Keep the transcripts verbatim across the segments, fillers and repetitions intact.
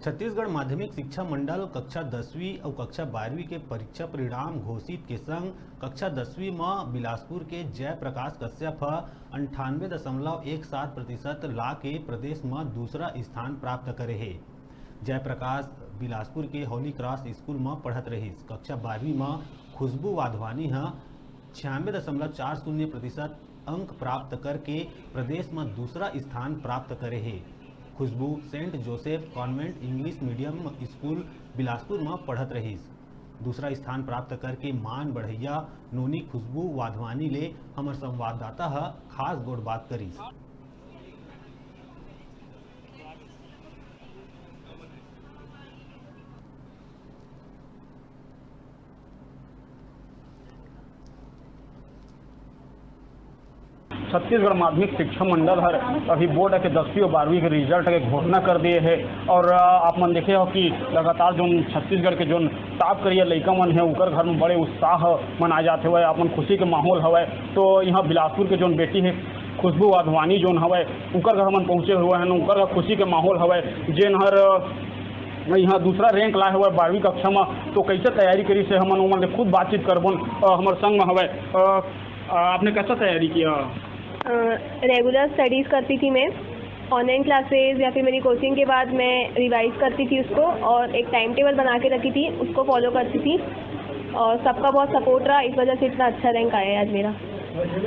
छत्तीसगढ़ माध्यमिक शिक्षा मंडल कक्षा दसवीं अउ कक्षा बारहवीं के परीक्षा परिणाम घोषित के संग कक्षा दसवीं म बिलासपुर के जय प्रकाश कश्यप ह अंठानवे दशमलव एक सात प्रतिशत ला के प्रदेश म दूसरा स्थान प्राप्त करे हे। जय प्रकाश बिलासपुर के होली क्रॉस स्कूल म पढ़त रहिस। कक्षा बारहवीं म खुशबू वाधवानी ह छियानवे दशमलव चार शून्य प्रतिशत अंक प्राप्त करके प्रदेश म दूसरा स्थान प्राप्त करे हे। Khushboo saint Joseph convent English medium school Bilaspur म पढ़त रहिस। दूसरा स्थान प्राप्त करके मान बढ़इया नोनी खुशबू वाधवानी ले हमर संवाददाता ह खास गोठबात करिस। छत्तीसगढ़ माध्यमिक शिक्षा मंडल हर अभी बोर्ड के दसवीं और बारहवीं के रिजल्ट के घोषणा कर दिए हे। और, अ, आप मन देखे हो कि लगातार जोन छत्तीसगढ़ के जोन टॉप करिया लइका मन हे, उकर घर में बड़े उत्साह मनाए जात हवय, अपन खुशी के माहौल हवय। तो यहाँ बिलासपुर के जोन बेटी हे खुशबू वाधवानी जोन हवय, उकर घर हमन पहुँचे हुए हैं, उकर घर खुशी के माहौल हवय। जेन हर, अ, यहाँ दूसरा रैंक लाए हवय बारहवीं कक्षा में, तो कैसे तैयारी करिस हे, हमन ओमन ले खुद बातचीत करबोन। अ, हमर संग में हवय। अ, अ, आपने कैसा तैयारी किया? रेगुलर स्टडीज़ करती थी मैं। ऑनलाइन क्लासेज या फिर मेरी कोचिंग के बाद मैं रिवाइज करती थी उसको, और एक टाइम टेबल बना के रखी थी, उसको फॉलो करती थी, और सबका बहुत सपोर्ट रहा, इस वजह से इतना अच्छा रैंक आया है आज मेरा।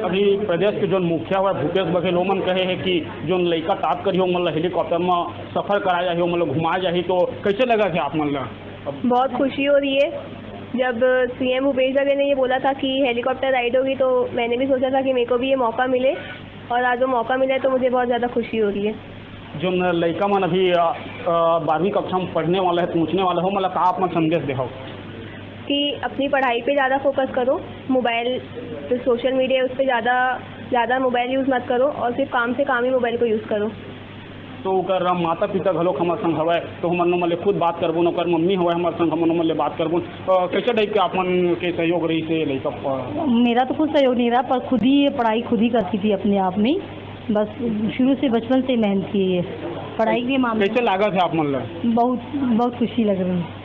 अभी प्रदेश के जोन मुखिया हुआ भूपेश बघेल, ओमन कहे हैं कि जोन लइका टॉप करियो, ओमन ला हेलीकॉप्टर में सफर कराया जाही, ओमन ला घुमाया जाही, तो कैसे लगा थे आप मन ला? बहुत खुशी हो रही है। जब सीएम भूपेश बघेल ने ये बोला था कि हेलीकॉप्टर राइड होगी, तो मैंने भी सोचा था कि मेरे को भी ये मौका मिले, और आज वो मौका मिला है, तो मुझे बहुत ज़्यादा खुशी हो रही है। जोन लइका मन अभी, अ, अ, बारहवीं कक्षा में पढ़ने वाला है, पहुँचने वाला हो, मतलब का आप मन संदेश देहव? कि अपनी पढ़ाई पे ज़्यादा फोकस करो, मोबाइल, जो सोशल मीडिया है, उस पे ज़्यादा, ज़्यादा मोबाइल यूज़ मत करो और सिर्फ काम से काम ही मोबाइल को यूज़ करो। तो ओकर माता पिता घलोक हमर संग हवय, तो हमन ओमन ले खुद बात करबोन। ओकर मम्मी हवय हमर संग, हमन ओमन ले बात करबोन। अ, कैसे टाइप के आप मन के सहयोग रहिस हे लइका प- मेरा तो कुछ सहयोग नहीं रहा, पर खुद ही ये पढ़ाई खुद ही करती थी अपने आप में। बस शुरू से, बचपन से मेहनत की है ये पढ़ाई के मामले कैसे में। लागत है आप मन ला? बहुत, बहुत खुशी लग रही है।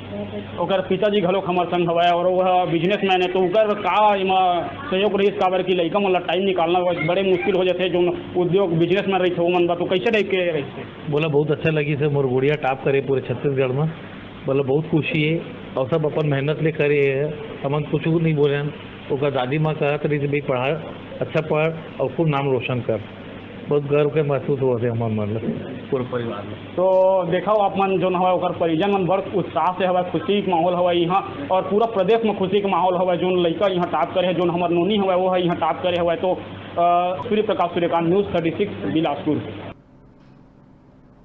ओकर पिताजी घलोक हमर संग हवय और वह बिजनेसमैन है, तो ओकर का एमा सहयोग रहिस, काबर कि लइका मन ला टाइम निकालना बड़े मुश्किल हो जाथे, जोन उद्योग बिजनेसमैन रहिथे ओमन बर, तो कैसे टाइप के रहिथे? बोला, बहुत अच्छा लगिस हे, मोर गुड़िया टॉप करे पूरे छत्तीसगढ़ में। बोला, बहुत खुशी है और सब अपन मेहनत ले करे है, हमन कुछ नहीं बोले हन। ओकर दादी माँ कहत रहिस, "भाई पढ़ा, अच्छा पढ़ और खूब नाम रोशन कर।" बहुत गर्व के महसूस होत हे हमर मन ला, पूरा परिवार ला। तो देखव आप मन जोन हवय, ओकर परिजन मन बड़ उत्साह से हवय, खुशी के माहौल हवय यहाँ, और पूरा प्रदेश में खुशी के माहौल हवय। जोन लइका यहाँ टॉप करे हे, जोन हमर नोनी हवय, वो ह यहाँ टॉप करे हवय। तो, अ, Surya Prakash, Suryakant, news thirty six, Bilaspur.